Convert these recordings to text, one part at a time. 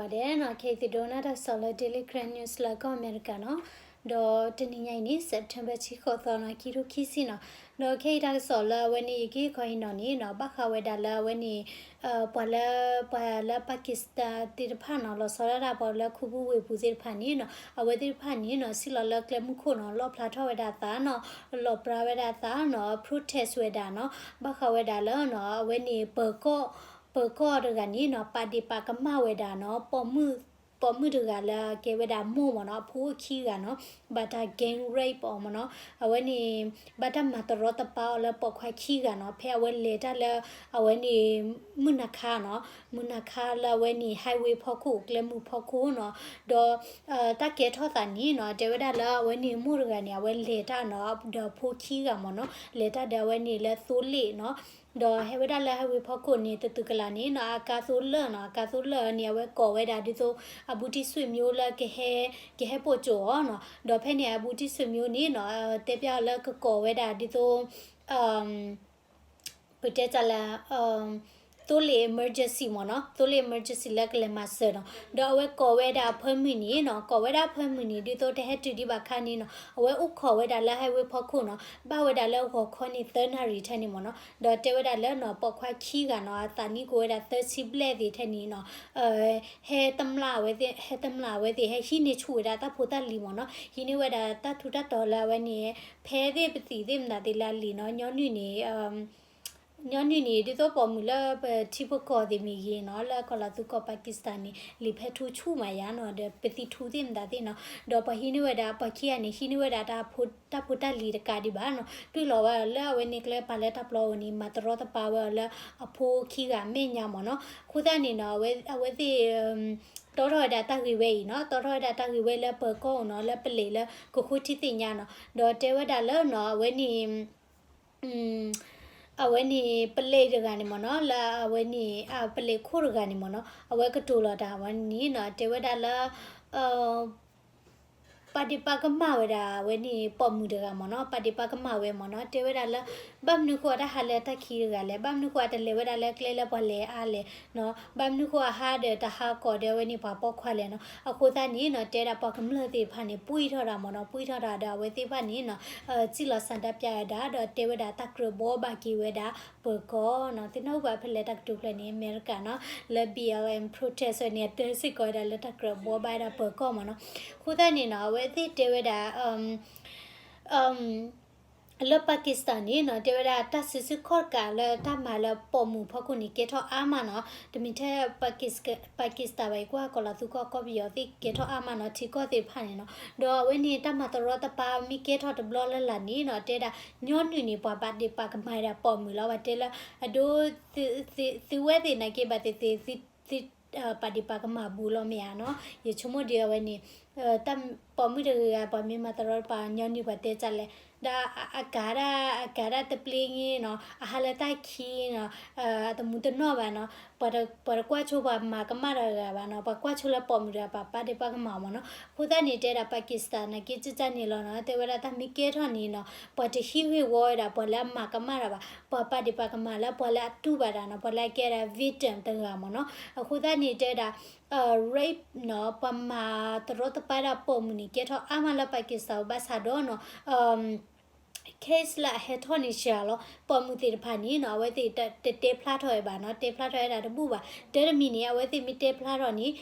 ဂီၤဒဲးနီၤ, ခဲအံၤသုဒိးနၢ်တၢ်ကစီၣ်လၢ Daily Karen News လၢကီၢ်အမဲရကၤနီၤ, ဒီးတနံၤညါအံၤန့ၣ် September ခံဆံဃိးသီနီၤ, ခံထိခံဆံနီၤ, ဒီးခဲအံၤတၢ်ကစီၣ်လၢအဝဲန့ၣ် ယကဟ့ၣ်ခီဟံးနီၤန့ၣ်နီၤ, ဘၣ်ဃးဝဲဒၣ်လၢအဝဲန့ၣ် ပှၤလၢ ပှၤလၢ Pakistan သ့ၣ်တဖၣ်နီၤ, လီၤဆီဒၣ်တၢ်ပှၤလၢခူပူၤဝ့ၢ်ပူၤသ့ၣ်တဖၣ်န့ၣ်နီၤ, အဝဲသ့ၣ်တဖၣ်န့ၣ်နီၤ စံၣ်လီၤလၢကျဲမုၢ်ခိၣ်နီၤ, လီၣ်ဖျါထီၣ်ဝဲဒၣ်အသးနီၤ, လီၣ်ပြါဝဲဒၣ်အသးနီၤ, protest ဝဲဒၣ်နီၤ, ဘၣ်ဃးဝဲဒၣ်လၢနီၤ အဝဲန့ၣ် ပၢၤကီၢ် ပၢၤကီၢ်တဂၤန့ၣ်နီၤ ပာ်ဒ့ၣ်ပာ်ကမၣ်ဝဲဒၣ်နီၤ, ပိာ်မုၣ်တဂၤလၢအကဲဝဲဒၣ်မိၢ်မ့ၢ်နီၤ, အဖိအိၣ်ခံဂၤနီၤ, ဘၣ်တၢ် gang rape အီၤမ့ၢ်နီၤ, အဝဲန့ၣ် ဘၣ်တၢ်မၤတရီတပါအီၤလၢပိာ်ခွါခံဂၤနီၤ, ဖဲအဝဲလဲၤတၢ်လၢ အဝဲန့ၣ် မုၢ်နၤခါနီၤ, မုၢ်နၤခါလၢအဝဲန့ၣ် highway ဖီခိၣ် ကျဲမုၢ်ဖီခိၣ်နီၤ, ဒီး တၢ်ကဲထီၣ်သးန့ၣ်နီၤ တဲဝဲဒၣ်လၢအဝဲန့ၣ်မိၢ်တဂၤန့ၣ် အဝဲလဲၤတၢ်နီၤ ဒီးဖိခံဂၤမ့ၢ်နီၤ, လဲၤတၢ်ဒီးအဝဲန့ၣ်လၢသိလ့ၣ်နီၤ, ဒီးဟဲဝဲဒၣ်လၢ highway ဖီခိၣ်န့ၣ် တသုးကလးန့ၣ်နီၤ အကါသိလၢၢ်နီၤ, အကါသိလၢၢ်န့ၣ် အဝဲကိးဝဲဒၣ်ဒ်သိး အဘူးတံၢ်ဆွေမျိုးလၢ ကဟဲပိာ်ကၠိအီၤနီၤ, ဒီးဖဲန့ၣ်အဘူးတံၢ်ဆွေမျိုးန့ၣ်နီၤ တဲပျီလၢကကိးဝဲဒၣ်ဒ်သိး ပတဲတၢ်လၢ သိလ့ၣ် emergency မ့ၢ်နီၤ, သိလ့ၣ် emergency လၢကလဲၤမၤစၢၤနီၤ, ဒီးအဝဲကိးဝဲဒၣ်အဖၢမုၢ်န့ၣ်နီၤ, ကိးဝဲဒၣ်အဖၢမုၢ်န့ၣ် ဒ်သိးတဟဲတုၤဒံးဘၣ်ခါန့ၣ်နီၤ, အဝဲအိၣ်ခိးဝဲဒၣ်လၢ highway ဖီခိၣ်နီၤ, ဘၣ်ဝဲဒၣ်လၢဂီၤခီန့ၣ် သၢနၣ်ရံၣ်ထဲန့ၣ်မ့ၢ်နီၤ, ဒီးတဲဝဲဒၣ်လၢနီၤ ပိာ်ခွါခံဂၤနီၤ အသးနံၣ်ကိးဝဲဒၣ်သၢဆံဘျဲၣ်သ့ၣ်ထဲန့ၣ်နီၤ ဟဲတမျၢ်ဝဲသ့ၣ် ဟဲတမျၢ်ဝဲသ့ၣ် ဟဲဟံးန့ၢ်ဆူၣ်ဝဲဒၣ်တၢ်ဖိတၢ်လံၤမ့ၢ်နီၤ, ဟံးန့ၢ်ဝဲဒၣ်တၢ်ထူးတၢ်တီၤလၢအဝဲန့ၣ် ဖဲသ့ၣ်ပသံၣ်သ့ၣ်မနုၤသ့ၣ်လၢအလံာ်နီၤ, ညီနုၢ်န့ၣ် ညီနုၢ်န့ၣ် ဒ်သိးပိာ်မုၣ်လၢပထံဖိကီၢ်သ့ၣ်မ့ၢ်ဂ့ၤနီၤ, လၢကီၢ်လီၤသူကီၢ် Pakistan န့ၣ် လံာ်ဖဲထူဆူၣ်မးယါနီၤ, ဒီးပသံထူသ့ၣ်မနုၤသ့ၣ်နီၤ, ဒီးပှၤဟံးန့ၢ်ဝဲဒၣ် ပှၤခံဂၤန့ၣ် ဟံးန့ၢ်ဝဲဒၣ်တၢ်ဖိတၢ်လံၤတကးဒံးဘၣ်နီၤ, တွံၢ်လီၤဝဲလၢအဝဲန့ၣ်ကျဲပာ်လၢတၢ်ပျီဧိၤန့ၣ် မၤတရီတပါဝဲအီၤလၢအဖိခံဂၤအမဲာ်ညါမ့ၢ်နီၤ, အဃိသတးန့ၣ်နီၤ အဝဲသ့ၣ် တီထီၣ်ဝဲဒၣ်တၢ်ဂ့ၢ်ဝဲအံၤနီၤ, တီထီၣ်ဝဲဒၣ်တၢ်ဂ့ၢ်ဝဲလၢပၢၤကီၢ်အအိၣ်နီၤ, လၢပလံးလၢကဃိထံသ့ၣ်ညါနီၤ, ဒီးတဲဝဲဒၣ်လၢနီၤ အဝဲန့ၣ် အဝဲန့ၣ် ပလံးတဂၤန့ၣ်မ့ၢ်နီၤ, လၢအဝဲန့ၣ် ပလံးခိၣ်တဂၤန့ၣ်မ့ၢ်နီၤ, အဝဲကတိၤလီၤတၢ်ဝဲန့ၣ်နီၤ, တဲဝဲဒၣ်လၢ ပာ်ဒ့ၣ်ပာ်ကမၣ်ဝဲဒၣ်အဝဲန့ၣ် ပိာ်မုၣ်တဂၤမ့ၢ်နီၤ, ပာ်ဒ့ၣ်ပာ်ကမၣ်ဝဲမ့ၢ်နီၤ, တဲဝဲဒၣ်လၢ ဘၣ်မနုၤဃိအတၢ်ဟးလၢတၢ်ခံတဂၤလဲၣ်, ဘၣ်မနုၤဃိအတလဲၤဝဲဒၣ်လၢကျဲလၢပှၤလဲၤအါလဲၣ်နီၤ, ဘၣ်မနုၤဃိအဟးဒီးတဟးကိးဒီးအဝဲန့ၣ်ပှၤပိာ်ခွါလဲၣ်နီၤ, အဃိသတးန့ၣ်နီၤ တဲဒၣ်ပှၤကမျၢၢ်သ့ၣ်တဖၣ်န့ၣ် ပှံၢ်ထီၣ်တၢ်မ့ၢ်နီၤ, ပှံၢ်ထီၣ်တၢ်ဒီးအဝဲသ့ၣ်တဖၣ်န့ၣ်နီၤ စံၣ်လီၤဆန္ဒပြဝဲဒၣ် ဒီးတဲဝဲဒၣ်တၢ်ကြၢးဘှီဘၣ်က့ၤဝဲဒၣ်ပၢၤကီၢ်နီၤ, သ့ၣ်နီၣ်ဟူဘၣ်ဖဲလဲၣ်တၢ်ကတိၤဖျၢၣ်န့ၣ် အမဲရကၤနီၤ, လၢ B L M protest န့ၣ် အတဲစ့ၢ်ကီးဝဲဒၣ်လၢတၢ်ကြၢးဘှီဘၣ်ဝဲဒၣ်ပၢၤကီၢ်မ့ၢ်နီၤ, အဃိသတးန့ၣ်နီၤ အဝဲသ့ၣ်တဲဝဲဒၣ် လၢ Pakistan န့ၣ်နီၤ တဲဝဲဒၣ်တၢ်စုဆူၣ်ခီၣ်တကးလၢတၢ်မၤလၢပိာ်မုၣ်ဖီခိၣ်န့ၣ် ကဲထီၣ်အါမးနီၤ, တမ့ၢ်ထဲ Pakistan ဘၣ် ယကွၢ်ကီၢ်လီၤသူကီၢ်ကီၢ်ပယီၤသ့ၣ်ကဲထီၣ်အါမးနီၤ, ထံကီၢ်သ့ၣ်တဖၣ်န့ၣ်နီၤ, ဒီးအဝဲန့ၣ်တၢ်မၤတရီတပါမ့ၢ်ကဲထီၣ်တဘျီလၢ်လၢ်န့ၣ်နီၤ တဲဒၣ် ညီနုၢ်န့ၣ် ပှၤပာ်ဒ့ၣ်ပာ်ကမၣ်ဝဲဒၣ်ပိာ်မုၣ်လီၤ, ပှၤတဲလၢ အဒိ သုဝဲသ့ၣ်နာ်က့ဘၣ်သ့ၣ်သ့ၣ် သု ပာ်ဒ့ၣ်ပာ်ကမၣ်ဘူးလီၤမ့ၢ်ဧါနီၤ, ယဆိကမိၣ်ဒ်အဝဲန့ၣ် တၢ်ပိာ်မုၣ်တဂၤဂၤ ပှၤမ့ၢ်မၤတရီတပါ ညီနုၢ်ပှၤတဲတၢ်လဲၣ်, ဒီးအကၤဒၣ် အကၤဒၣ်တပျ့ၤန့ၣ်နီၤ အဟးလၢတၢ်ခံနီၤ အတမူတနီၣ်ဘၣ်နီၤ, ပှၤတကွၢ်ဆိပှၤမၤကမၣ်တဂၤဘၣ်နီၤ, ပှၤကွၢ်ဆိလၢပိာ်မုၣ်တဂၤ ပှၤပာ်ဒ့ၣ်ပာ်ကမၣ်မ့ၢ်နီၤ, အဃိသတးန့ၣ် တဲဒၣ် Pakistan နာ်က့ ကၢ်ကၢ်န့ၣ်လီၤနီၤ, တဲဝဲဒၣ်တၢ်မ့ၢ်ကဲထီၣ်န့ၣ်နီၤ ပှၤတဟံးဂ့ၢ်ဝီဝဲဒၣ် ပှၤလၢအမၤကမၣ်တၢ်ဘၣ်, ပှၤပာ်ဒ့ၣ်ပာ်ကမၣ်လၢပှၤလၢအတူၢ်ဘၣ်တၢ်နီၤ, ပှၤလၢအကဲဒၣ် victim တဂၤမ့ၢ်နီၤ, အဃိသတးန့ၣ် တဲဒၣ် rape နီၤ ပှၤမၤတရီတပါဒၣ်ပိာ်မုၣ်န့ၣ် ကဲထီၣ်အါမးလၢ Pakistan ဘၣ်ဆၣ်ဒီးနီၤ case လၢအဟဲထီၣ်န့ၣ်စှၤလီၤ, ပိာ်မုၣ်သ့ၣ်တဖၣ်န့ၣ်နီၤ အဝဲသ့ၣ်တတဲဖျါထီၣ်ဝဲဘၣ်နီၤ, တဲဖျါထီၣ်ဝဲဒၣ်တဘူၣ်ဘၣ်, တၢ်တမံၤန့ၣ် အဝဲသ့ၣ်မ့ၢ်တဲဖျါထီၣ်န့ၣ်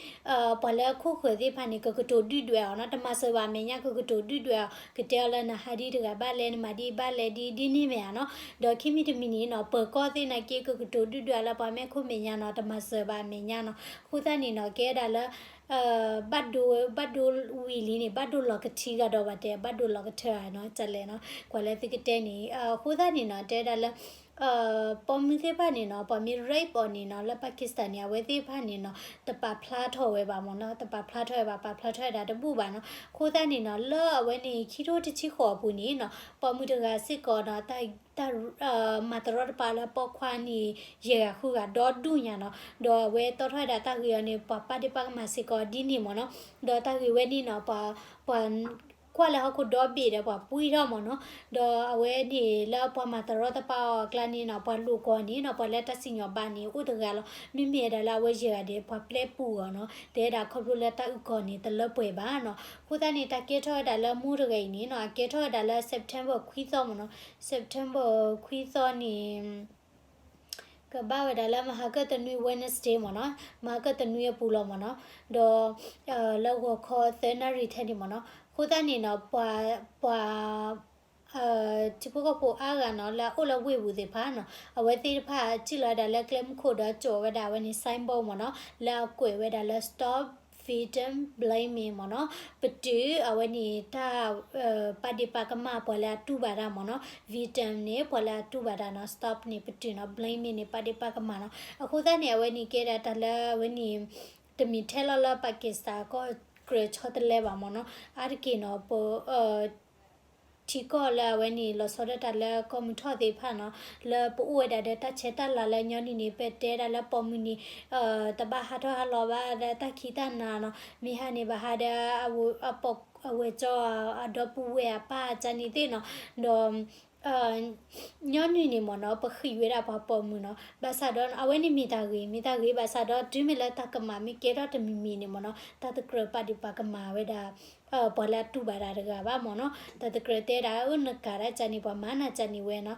ပှၤလၢအခိၣ်ဃၢၤသ့ၣ်တဖၣ်န့ၣ် ကကတိၤဒုၣ်ဒွဲၣ်အီၤနီၤ, တမၤစၢၤဘၣ်အမဲာ်ညါ ကကတိၤဒုၣ်ဒွဲၣ်အီၤ, ကတဲအီၤလၢနဟးဒ်တဂၤဘၣ်လဲၣ်, နမၤဒ်ဘၣ်လဲၣ် ဒ်ဒ်န့ၣ်မ့ၢ်ဧါနီၤ, ဒီးခံမံၤတမံၤန့ၣ်နီၤ ပၢၤကီၢ်သ့ၣ်နာ်က့ ကကတိၤဒုၣ်ဒွဲၣ်အီၤလၢပှၤမ့ၢ်ခိၣ်မဲာ်ညါနီၤ, တမၤစၢၤဘၣ်အမဲာ်ညါနီၤ, အဃိသတးန့ၣ်နီၤ ကဲဒၣ်လၢ ဘၣ်ဒိ ဘၣ်ဒိဝံၤလံန့ၣ် ဘၣ်ဒိလီၤကထံဂၤဒီးဘၣ်တဲ ဘၣ်ဒိလီၤကထၢဧါနီၤ, တၢ်လဲၣ်နီၤ, ကွၢ်လၢသုကတဲန့ၣ်, အဃိသတးန့ၣ်နီၤ တဲဒၣ်လၢ ပိာ်မုၣ်သ့ၣ်တဖၣ်န့ၣ်နီၤ ပှၤမ့ၢ် rape အီၤန့ၣ်နီၤ လၢ Pakistan န့ၣ် အဝဲသ့ၣ်တဖၣ်န့ၣ်နီၤ တပာ်ဖျါထီၣ်ဝဲဘၣ်မ့ၢ်နီၤ, တပာ်ဖျါထီၣ်ဝဲဘၣ် ပာ်ဖျါထီၣ်ဝဲဒၣ်တဘူၣ်ဘၣ်နီၤ, အဃိသတးန့ၣ်နီၤ လၢအဝဲန့ၣ် ခံထိတဆံဃိးအပူၤန့ၣ်နီၤ ပိာ်မုၣ်တဂၤစ့ၢ်ကီးနီၤ တၢ် မၤတရီတပါလၢပိာ်ခွါန့ၣ် ယဲၢ်ဂၤဃုဂၤဒီဒူၣ်ညါနီၤ, ဒီးအဝဲတီထီၣ်ဝဲဒၣ်တၢ်ဂ့ၢ်အီၤန့ၣ် ပှၤပာ်ဒ့ၣ်ပာ်ကမၣ်စ့ၢ်ကီးဒ်န့ၣ်မ့ၢ်နီၤ, ဒီးတၢ်ဂ့ၢ်ဝဲန့ၣ်နီၤ ပှၤ ပှၤ ကွၢ်လၢဟီၣ်ခိၣ်ဒီဘ့ၣ်ဒီးပှၤပှံၢ်ထီၣ်မ့ၢ်နီၤ, ဒီးအဝဲန့ၣ်လၢပှၤမၤတရီတပါအီၤအကျါန့ၣ်နီၤ, ပှၤလိာ်ကွီၢ်န့ၣ်နီၤ, ပှၤလၢတၢ်စံၣ်ညီၣ်ဘၣ်န့ၣ် အိၣ်တဂၤလီၤ. မ့မ့ၢ်ဝဲဒၣ်လၢအဝဲယဲၢ်ဂၤဒီး ပှၤပျဲပူၤအီၤနီၤ, တဲဒၣ်ခီဖျိလၢတၢ်အုၣ်ကီၤန့ၣ် တလၢပှဲၤဘၣ်နီၤ. အဃိသတးန့ၣ် တၢ်ကဲထီၣ်ဝဲဒၣ်လၢမိၢ်တဂၤအံၤန့ၣ်နီၤ, အကဲထီၣ်ဝဲဒၣ်လၢ September ခွံသီမ့ၢ်နီၤ, September ခွံသီန့ၣ် ကဘၣ်ဝဲဒၣ်လၢမဟါကၢၣ်တနွံ Wednesday မ့ၢ်နီၤ, မဟါကၢၣ်တနွံအပူၤလီၤမ့ၢ်နီၤ, ဒီး လၢဂီၤခီသၢနၣ်ရံၣ်ထဲန့ၣ်မ့ၢ်နီၤ. အဃိသတးန့ၣ်နီၤ, ပှၤ ပှၤ ထံဖိကီၢ်ဖိအါဂၤနီၤ လၢအအိၣ်လၢဝ့ၢ်ပူၤသ့ၣ်တဖၣ်နီၤ, အဝဲသ့ၣ်တဖၣ်ထံၣ်လီၤဝဲဒၣ်လၢကျဲမုၢ်ခိၣ်ဒီး ကၠိးဝဲဒၣ်အဝဲန့ၣ် signboard မ့ၢ်နီၤ, လၢအကွဲးဝဲဒၣ်လၢ stop victim blaming မ့ၢ်နီၤ, ပတုာ်အဝဲန့ၣ်တၢ် ပာ်ဒ့ၣ်ပာ်ကမၣ်ပှၤလၢအတူၢ်ဘၣ်တၢ်မ့ၢ်နီၤ, victim န့ၣ် ပှၤလၢအတူၢ်ဘၣ်တၢ်နီၤ, stop န့ၣ် ပတုာ်နီၤ, blaming န့ၣ် ပာ်ဒ့ၣ်ပာ်ကမၣ်နီၤ. အဃိသတးန့ၣ် အဝဲန့ၣ်ကဲဒၣ်တၢ်လၢအဝဲန့ၣ် တမ့ၢ်ထဲလီၤလၢ Pakistan ကီၢ်ကြၢးဆီတလဲဘၣ်မ့ၢ်နီၤ, အါတက့ၢ်နီၤ ပ ထံကီၢ်လၢအဝဲန့ၣ် လီၤဆီဒၣ်တၢ်လၢကီၢ်မုၢ်ထီၣ်သ့ၣ်တဖၣ်နီၤ, လၢပအိၣ်ဝဲဒၣ်ဒီးတၢ်ဆဲးတၢ်လၤလၢညီနုၢ်န့ၣ် ပတဲဒၣ်လၢပိာ်မုၣ်န့ၣ် တဘၣ်ဟးထီၣ်ဟးလီၤဘၣ်ဒီးတၢ်ခံးတၢ်နၤနီၤ, မ့ၢ်ဟးန့ၣ်ဘၣ်ဟးဒီး အဝဲၢ်ကၠီအဒီပုၢ်ဝဲၢ်အပၢ်ကန့ၣ်သ့ၣ်နီၤ, ဒီး ညီနုၢ်န့ၣ်မ့ၢ်နီၤ ပဃံးဝဲဒၣ်ပှၤပိာ်မုၣ်နီၤ, ဘၣ်ဆၣ်ဒီးအဝဲန့ၣ်မ့ၢ်တၢ်ဂ့ၤ မ့ၢ်တၢ်ဂ့ၤ ဘၣ်ဆၣ်ဒီးတုၤမ့ၢ်လၢတၢ်ကမၣ်မ့ၢ်ကဲထီၣ်တမံၤမံၤန့ၣ်မ့ၢ်နီၤ တၢ်တကြၢးပာ်ဒ့ၣ်ပာ်ကမၣ်ဝဲဒၣ် ပှၤလၢအတူၢ်ဘၣ်တၢ်တဂၤဘၣ်မ့ၢ်နီၤ, တၢ်တကြၢးတဲဒၣ် အၢ နကၤတၢ်ကန့ၣ် ပှၤမၤနၤကန့ၣ်ဝဲနီၤ,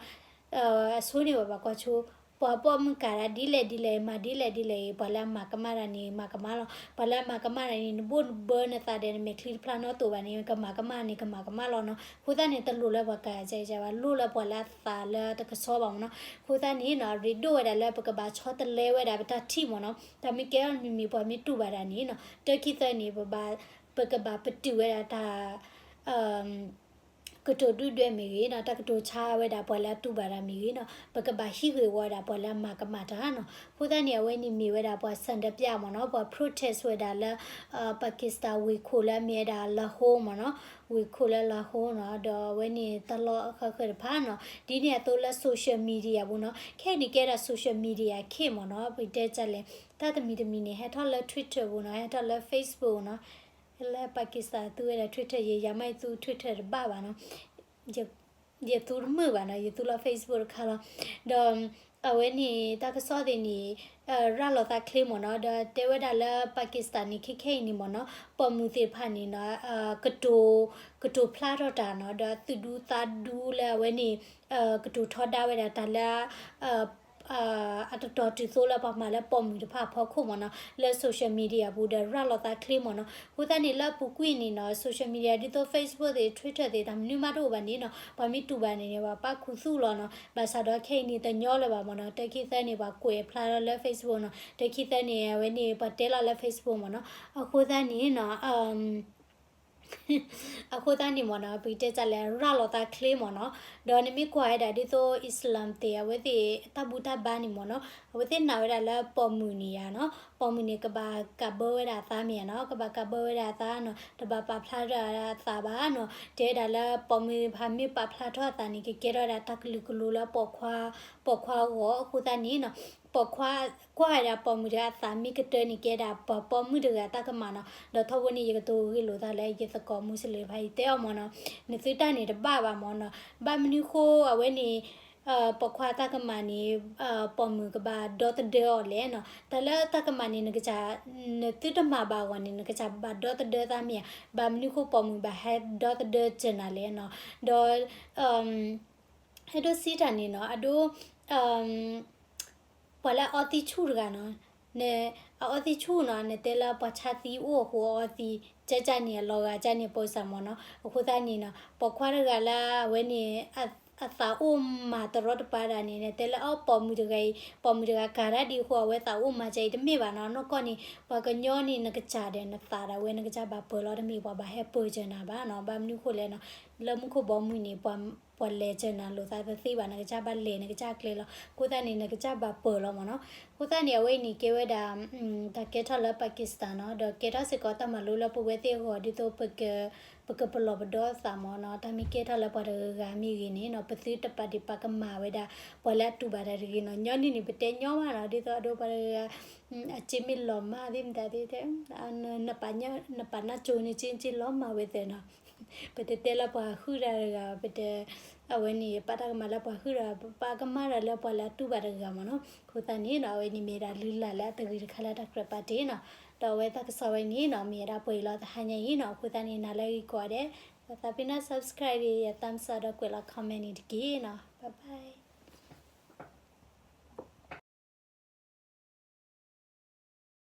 အဆိန့ၣ်ဝဲဘၣ်ကွၢ်ဆိ ပှၤပိာ်မုၣ်ကၤတၢ်ဒ်လဲၣ်ဒ်လဲၣ် မၤဒ်လဲၣ်ဒ်လဲၣ်အံၤ ပှၤလၢအမၤကမၣ်တၢ်န့ၣ် မၤကမၣ်လီၤ, ပှၤလၢအမၤကမၣ်တၢ်န့ၣ် နဘိၣ်နဘၢနသးဒီးနမဲာ်ချံတဖျါနီတတိာ်ဘၣ်န့ၣ် ကမၤကမၣ်န့ၣ် ကမၤကမၣ်လီၤနီၤ, အဃိသတးန့ၣ် တလိၣ်လၢပှၤကၤကၤဘၣ် လိၣ်လၢပှၤလၢအသးလၢတကဆှီဘၣ်မ့ၢ်နီၤ, အဃိသတးန့ၣ်နီၤ ရ့ဒိၣ်ဝဲဒၣ်လၢပကဘၣ်ဆီတလဲဝဲဒၣ်ပတၢ်ထံၣ်မ့ၢ်နီၤ, တၢ်မ့ၢ်ကဲထီၣ်မံၤမံၤပှၤမ့ၢ်တူၢ်ဘၣ်တၢ်န့ၣ်နီၤ တၢ်ခံသၢန့ၣ် ပဘၣ် ပကဘၣ်ပတုာ်ဝဲဒၣ်တၢ် ကတိၤဒုၣ်ဒွဲၣ်မ့ၢ်ဂ့ၤနီၤ တၢ်ကတိၤဆါဝဲဒၣ်ပှၤလၢအတူၢ်ဘၣ်တၢ်မ့ၢ်ဂ့ၤနီၤ ပကဘၣ်ဟံးဂ့ၢ်ဝီဒၣ်ပှၤလၢအမၤကမၣ်တၢ်နီၤ, အဃိသတးန့ၣ် အဝဲန့ၣ်မ့ၢ်ဝဲဒၣ်ပှၤဆန္ဒပြမ့ၢ်နီၤ ပှၤ protest ဝဲဒၣ်လၢ Pakistan ဝ့ၢ်ခိၣ်လၢအမ့ၢ်ဝဲဒၣ် Lahore မ့ၢ်နီၤ, ဝ့ၢ်ခိၣ်လၢ Lahore နီၤ ဒီးအဝဲန့ၣ်တၢ်လီၢ်အဃၢဃၢတဖၣ်နီၤ ဒ်န့ၣ်အသိးလၢ social media ပူၤနီၤ ခဲအံၤန့ၣ်ကဲဒၣ် social media ခေတ်မ့ၢ်နီၤ ပတဲကလဲၣ် တၢ်တမံၤတမံၤန့ၣ် ဟဲထီၣ်လၢ Twitter ပူၤနီၤ ဟဲထီၣ်လၢ Facebook နီၤ လၢ Pakistan သူဝဲဒၣ် Twitter ယဲ ယၤမ့ၢ်ယသူ Twitter တဘၣ်ဘၣ်နီၤ, ယသူတမုာ်ဘၣ်နီၤ ယသူလီၤ Facebook တခါလီၤ, ဒီး အဝဲန့ၣ် တၢ်ကစီၣ်သ့ၣ်န့ၣ် ရၤလီၤသးချ့မ့ၢ်နီၤ ဒီးတဲဝဲဒၣ်လၢ Pakistan န့ၣ် ခဲခဲအံၤန့ၣ်မ့ၢ်နီၤ ပိာ်မုၣ်သ့ၣ်တဖၣ်န့ၣ်နီၤ ကတိၤ ကတိၤဖျါထီၣ်တၢ်နီၤ ဒီးသူၣ်ဒူသးဒူလၢအဝဲန့ၣ် ကတိၤထီဒါဝဲဒၣ်တၢ်လၢ အတတီၤတုၤသိလၢပှၤမၤလၢပိာ်မုၣ်တဖၣ်အဖီခိၣ်မ့ၢ်နီၤ လၢ social media ပူၤဒီးရၤလီၤသးချ့မ့ၢ်နီၤ အဃိသတးန့ၣ် လၢအပူၤကွံာ်န့ၣ်နီၤ social media ဒ်သိး Facebook သ့ၣ် Twitter သ့ၣ် တၢ်မနုၤမးတအိၣ်ဘၣ်န့ၣ်နီၤ ပှၤမ့ၢ်တူၢ်ဘၣ်န့ၣ်န့ၣ် ပှၤပာ်ခူသူၣ်လီၤနီၤ ဘၣ်ဆၣ်ဒီးခဲအံၤန့ၣ်တညီလၢၤဘၣ်မ့ၢ်နီၤ တၢ်ခံသၢန့ၣ် ပှၤကွဲးဖျါထီၣ်လၢ Facebook နီၤ တၢ်ခံသၢန့ၣ် အဝဲန့ၣ် ပှၤတဲလီၤလၢ Facebook မ့ၢ်နီၤ အဃိသတးန့ၣ်နီၤ အဃိသတးန့ၣ်မ့ၢ်နီၤ ပကတဲတၢ်လဲၣ် ရၤလီၤသးချ့မ့ၢ်နီၤ ဒီးနမ့ၢ်ကွၢ်ဝဲဒၣ်ဒ်သိး Islam သ့ၣ် အဝဲသ့ၣ်တၢ်ဘူၣ်တၢ်ဘါန့ၣ်မ့ၢ်နီၤ အဝဲသ့ၣ်နာ်ဝဲဒၣ်လၢပိာ်မုၣ်န့ၣ်ယါနီၤ ပိာ်မုၣ်န့ၣ် ကဘၣ်ကးဘၢဝဲဒၣ်အသးမ့ၢ်ဧါနီၤ ကဘၣ်ကးဘၢဝဲဒၣ်အသးနီၤ တဘၣ်ပာ်ဖျါထီၣ်အသးဘၣ်နီၤ တဲဝဲဒၣ်လၢပိာ်မုၣ်တဖၣ်မ့ၢ်ပာ်ဖျါထီၣ်အသးန့ၣ် ကကဲထီၣ်ဝဲဒၣ်တၢ်ကလုာ်ကလိၤလၢပိာ်ခွါ ပိာ်ခွါအဂီၢ် အဃိသတးန့ၣ်နီၤ ပိာ်ခွါ ကွၢ်ဝဲဒၣ်ပိာ်မုၣ်တဂၤအသးမ့ၢ်ကတၢၢ်န့ၣ် ကဲဒၣ်ပှၤပိာ်မုၣ်တဂၤအတၢ်ကမၣ်နီၤ ဒီးထီဘိန့ၣ် ယကတိၤဂ့ၢ်လိာ်သးလၢယသကိးမူစလ့ၣ်တဖၣ် ယတဲအီၤမ့ၢ်နီၤ နသုတၢ်န့ၣ်တဘၣ်ဘၣ်မ့ၢ်နီၤ ဘၣ်မနုၤဃိအဝဲန့ၣ် ပိာ်ခွါတၢ်ကမၣ်န့ၣ် ပိာ်မုၣ်ကဘၣ်ဒီသဒၢအီၤလဲၣ်နီၤ တၢ်လၢတၢ်ကမၣ်န့ၣ် နကစၢ် နသုတမၤဘၣ်အဂီၢ်န့ၣ် နကစၢ်ဘၣ်ဒီသဒၢသးမ့ၢ်ဧါ ဘၣ်မနုၤဃိပိာ်မုၣ်ဘၣ်ဟဲဒီသဒၢစၢၤနၤလဲၣ်နီၤ ဒီး အဲၣ်ဒိးစံးတၢ်န့ၣ်နီၤ အဒိ ပှၤလၢအအီသံဆူၣ်တဂၤနီၤ နအအီသံဆူၣ်နီၤ နတဲလၢပှၤဆါသံအိၣ်အဃိအအီသံ ကၢ်ကၢ်န့ၣ် အလီၤဂာ်ကၢ်န့ၣ် ပိာ်စၢ်မ့ၢ်နီၤ အဃိသတးန့ၣ်နီၤ ပိာ်ခွါတဂၤလၢအဝဲန့ၣ် အသးအိၣ်မၤတရီတပါဒၣ်န့ၣ် နတဲလၢအပိာ်မုၣ်တဂၤအံၤ ပိာ်မုၣ်တဂၤကၤတၢ်ဒ်အဃိ အဝဲသးအိၣ်မၤကၢ်အံၤတမ့ၢ်ဘၣ်နီၤ နီၢ်ကီၢ်န့ၣ် ပှၤကညီန့ၣ် နကစၢ်ဒီးနသးဒၣ်ဝဲ နကစၢ်ဘၣ်ပၢၤလီၤ တမ့ၢ်ပှၤဘၣ်ဟဲပၢၤစၢၤနၤဘၣ်နီၤ ဘၣ်မနုၤဃိလဲၣ်နီၤ လၢမူခိၣ်ဘီမုၢ်န့ၣ် ပှၤလဲၤစၢၤနၤလိာ်သးတသ့ဘၣ် နကစၢ်ဘၣ်လဲၤ နကစၢ်ကျဲလီၤ အဃိသတးန့ၣ် နကစၢ်ဘၣ်ပၢၤလီၤမ့ၢ်နီၤ အဃိသတးန့ၣ် အဝဲအံၤန့ၣ် ကဲဝဲဒၣ် တၢ်ကဲထီၣ်လၢ Pakistan နီၤ ဒီးကဲထီၣ်စ့ၢ်ကီးတၢ်မၤလိလၢပဝဲသ့ၣ်အဂီၢ် ဒ်သိး ပကပလီၢ်ပဒီသးမ့ၢ်နီၤ တၢ်မ့ၢ်ကဲထီၣ်လၢပှၤတဂၤဂၤမ့ၢ်ဂ့ၤန့ၣ်နီၤ ပသုတပာ်ဒ့ၣ်ပာ်ကမၣ်ဝဲဒၣ် ပှၤလၢအတူၢ်ဘၣ်တၢ်တဂ့ၤနီၤ ညီနုၢ်န့ၣ် ပတဲညီမးနီၤ ဒ်သိးအဒိပှၤတဂၤဂၤ အစ့မ့ၢ်လီၤမၢ်သ့ၣ်မတၤသ့ၣ်တဲ နပာ်နၢ်ကၠိန့ၣ် စ့စ့လီၤမၢ်ဝဲသ့ၣ်နီၤ ပတတဲလၢပှၤဟုၣ်တၢ်တဂၤ, ပတ, အဝဲန့ၣ် ပာ်တၢ်ကမၣ်လၢပှၤဟုၣ်တၢ်, ပာ်ကမၣ်တၢ်လၢပှၤလၢအတူၢ်ဘၣ်တဂၤမ့ၢ်နီၤ. အဃိသတးန့ၣ်နီၤ အဝဲန့ၣ်မ့ၢ်ဒၣ်လုၢ်လၢ်လၢအတဂ့ၤတခါလၢတၢ်ကြၢးပာ်တ့ၢ်နီၤ. ဒီးအဝဲတၢ်ကစီၣ်ဝဲန့ၣ်နီၤ မ့ၢ်ဝဲဒၣ်ပှဲၤအံၤလီၤတဟါညါအံၤနီၤ. အဃိသတးန့ၣ် နၤလၢအဂ့ၤကိးဂၤဒဲး, ပသးပ့ၤနီၣ် subscribe ဒီး ယ thumbs up ဒီးကွဲးလီၤ comment န့ၣ်တက့ၢ်နီၤ. Bye bye.